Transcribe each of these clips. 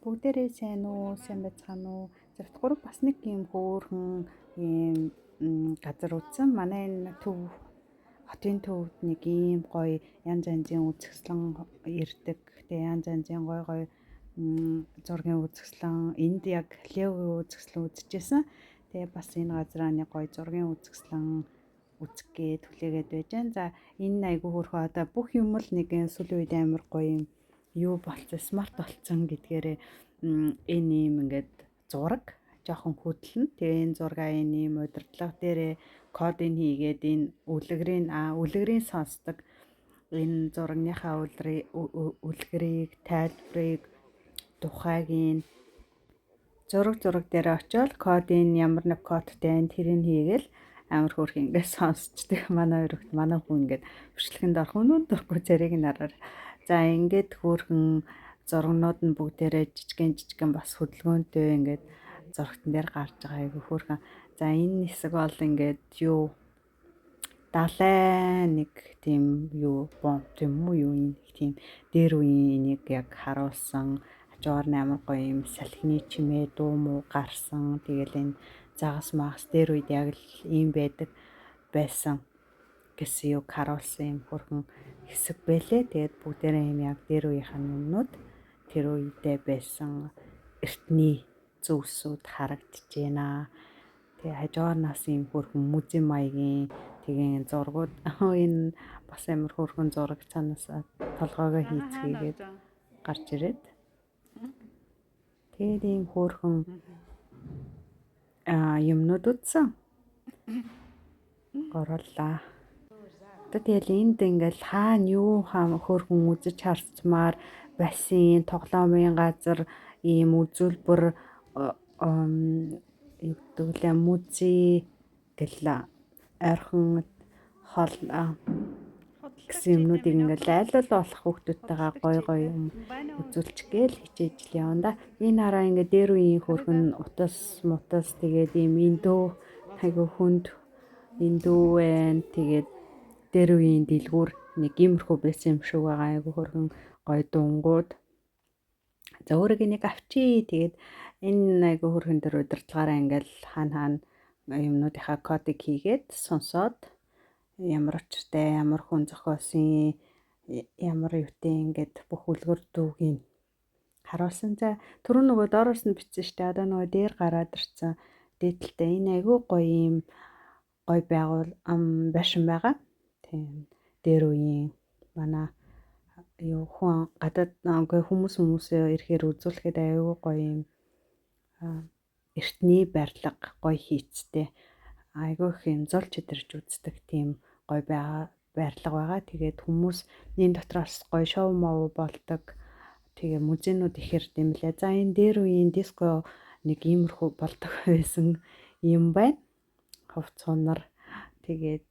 Бүгдээрээ сайн уу? Сайн байцгаана уу? Завт гурав бас нэг юм хөөрхөн ийм газар үзсэн. Манай энэ төв хотын төвд нэг ийм гоё янз янзын үзэсгэлэн ирдэг. Тэгээ янз янзын гоё гоё зургийн үзэсгэлэн, энд яг Леогийн үзэсгэлэн үзчихсэн. Тэгээ бас энэ газраа нэг гоё зургийн үзэсгэлэн үзэх гээд хүлээгээд байж гэн. За, энэ айгүй хөөрхөн, одоо бүх юм л нэг сүүлийн үед амар гоё юм юу болцсон, smart болцсон гэдгээрээ энэ ийм ингээд зураг жоохон хөдлөн. Тэгээ энэ зургаа энэ ийм удирдлага дээрээ кодыг хийгээд энэ үлгэрийн үлгэрийн сонсдог, энэ зурагныхаа үлгэрийг, тайлбарыг, тухайг нь зураг зураг дээр очиод кодын ямар нэг кодтай энэ тэрийг хийгээл амар хөөрх ингээд сонсчдаг. Манай хоёр хүүхэд, манай хүн ингээд бичлэгэнд орох өнөө дургүй царийг нь хараар. За, ингээд хөөрхөн зургнууд нь бүгдээрээ жижигэн жижигэн бас хөдөлгөөнтэй ингээд зурагтан дээр гарч байгаа, айгу хөөрхөн. За, энэ хэсэг бол ингээд юу далай нэг тийм юу бомб юм уу, юу юм, нэг тийм дээр үеийн энийг яг харуулсан. Хажуугаар нь амар гоё юм салхины чимээ дуу муу гарсан. Тэгэл энэ загас магас дээр үед яг л ийм байдаг байсан гэсэн юг харуулсан юм хөөрхөн хэсэг байлээ. Тэгээд бүгдээрээ юм яг дээр үеийнхэн юмнууд, тэр үедээ байсан эртний зүйлсүүд харагдаж байна. Тэгээ хажуугаар нас ийм хөөрхөн музей маягийн тэгээ зургууд, энэ бас амар хөөрхөн зураг цаанаас толгоогоо хийцгээгээд гарч ирээд. Тэгээд ийм хөөрхөн юмнууд үзсэн. Горооллаа. Одоо тэгэл энд ингээл хаана юу хаан хөөрхөн үзэж харцмаар байсан тоглоомын газар, ийм үзүүлбэр, юу гэдэг лээ, музей гэл ойрхон хол гэсэн юмнуудыг ингээл аль аль болох хүүхдүүдтэйгээ гоё гоё юм үзүүлчих гээл хичээж л явна да. Энэ хараа ингээд дээр үеийн хөөрхөн утас мутас, тэгээд ийм эндөө айгу хүнд эндүү байна. Тэгээд дээр үеийн дэлгүүр нэг иймэрхүү байсан юм шиг байгаа, айгу хөөрхөн гоё дунгууд. За, өөрийг нэг авчий. Тэгээд энэ айгу хөөрхөн дээр удирдлагаараа ингээл хаана хаана юмнуудынхаа кодыг хийгээд сонсоод, ямар учиртай, ямар хүн зохиосон, ямар юутай ингээд бүх үлгэр дүүгийн харуулсан. За, түрүү нөгөө доороос нь бичсэн штэ. Одоо нөгөө дээр гараад ирсэн дээдэлтэй энэ айгүй гоё юм гоё байгуул байшин байгаа. Тийм, дээр үеийн манай юу хүн гадаад үгүй хүмүүс хүмүүсээ ирэхээр үзүүлэхэд айгүй гоё юм эртний барилга гоё хийцтэй, айгүй их юм золж өдөрж үздэг тийм гоё байгаа барилга байгаа. Тэгээд хүмүүс энэ дотроос гоё шоу мов болдог. Тэгээ музейнууд их ирд юм лээ. За, энэ дээр үеийн диско нэг иймэрхүү болдог байсан юм байна. Хувц хунар, тэгээд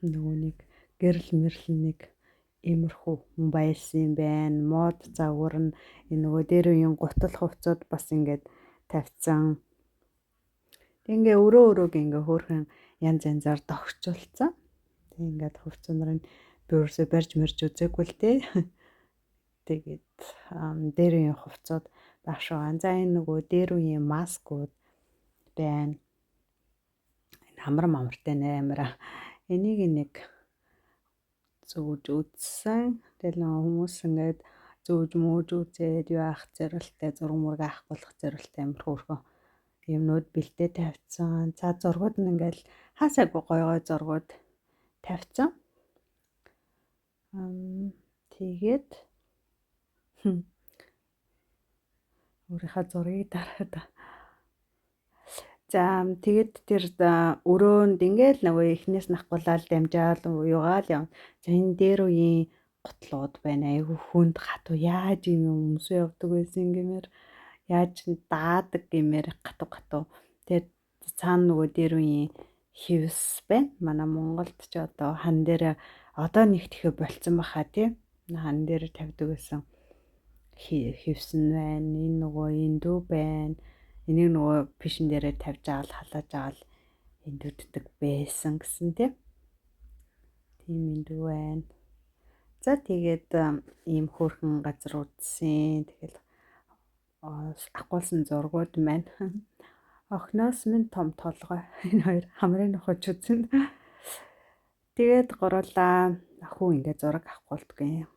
нөгөө нэг гэрэл мэрэл нэг иймэрхүү хүн байсан юм байна. Мод загвар нь энэ нөгөө дээр үеийн гутал хувцууд бас ингээд тавьсан. Тэг ингээ өрөө өрөөг ингээ хөөрхөн янз янзаар догчулсан. Тэг ингээд хувцас нарын би өөрөөсөө барьж мэрж үзээгүй л дээ. Тэгээд дээр үеийн хувцууд байх шиг. За, энэ нөгөө дээр үеийн маскууд байна. Энэ хамар мамартай нэ амар. Энийг нэг зүүж үзсэн. Тэгэл нөгөө хүмүүс ингээд зүүж мууж үзээд юу аах зориулттай, зураг мураг авах болох зориулттай амар хөөрхөн юмнууд бэлдээ тавьсан. За, зургууд нь ингээл хаасаагүй гоё гоё зургууд тавьсан. Тэгээд өөрийнхөө зургийг дараад. За, тэгээд тэр өрөөнд ингээл нөгөө эхнээс нахгуулаад дамжаал юугаал явна. За, энэ дээр үеийн гутлууд байна. Айгу хүнд хатуу, яаж юм өмсөө явдаг байсан гэмээр, яаж даадаг гэмээр гатуу гатуу. Тэгээд цаана нөгөө дээр үеийн хивс байна. Манай Монголд ч одоо хан дээр одоо нэг тэхэ болцсон баха тий. Хан дээр тавьдаг байсан хивс нь байна. Энэ нөгөө эндүү байна. Энийг нөгөө пишэн дээрээ тавьж аал халааж аал эндүүддэг байсан гэсэн тий. Тийм эндүү байна. За, тэгээд ийм хөөрхөн газар үзсэн. Тэгэл авахгүйсэн зургууд маань. Охиноос минь том толгой. Энэ хоёр хамрын нухаж үзэн. Тэгээд гуруулаа хүү ингээд зураг авахгүйлдгүй.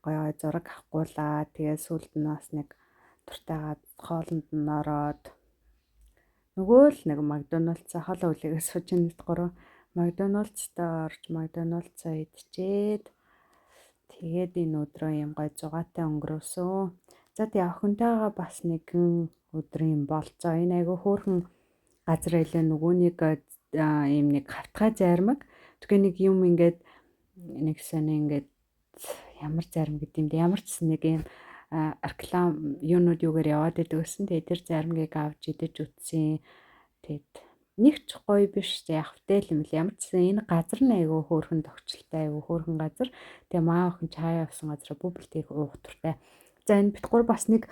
Гой гой зураг авахгүйлаа. Тэгээд сүүлд нь бас нэг дуртайгаа хоолнд нь ороод нөгөө л нэг Макдоналдс хоолоо үлээгээ сууж нэг гурав Макдоналдстай орж Макдоналдсаа идчихэд тэгээд энэ өдрөө юм гой зугаатай өнгөрөөсөн. За, тэгээ охинтойгоо бас нэгэн өдрийн болцоо. Энэ айгүй хөөрхөн газар байлаа, нөгөө нэг ийм нэг хавтгай зайрмаг. Тэгээ нэг юм ингээд нэг сони ингээд ямар зарим гэдэг юм бэ? Ямар ч нэг юм реклам юунууд юугаар яваад идэг гэсэн. Тэгээ тэр зармгийг авч идэж үтсэн. Тэгээд нэг ч гоё биш, яг хөтэл юм л. Ямар ч гэсэн энэ газар нь айгүй хөөрхөн тохичлолтой, айгүй хөөрхөн газар. Тэгээ маа охин чай авсан газар bubble tea уух туртай. За, энэ бид гур бас нэг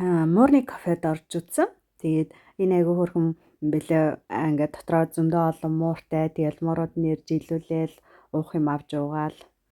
муурны кафед орж үзсэн. Тэгээд энэ айгүй хөөрхөн бэлээ, ингээд дотроо зөндөө олон мууртай. Тэгэл муурууд нь ирж илүүлээл уух юм авч уугаал.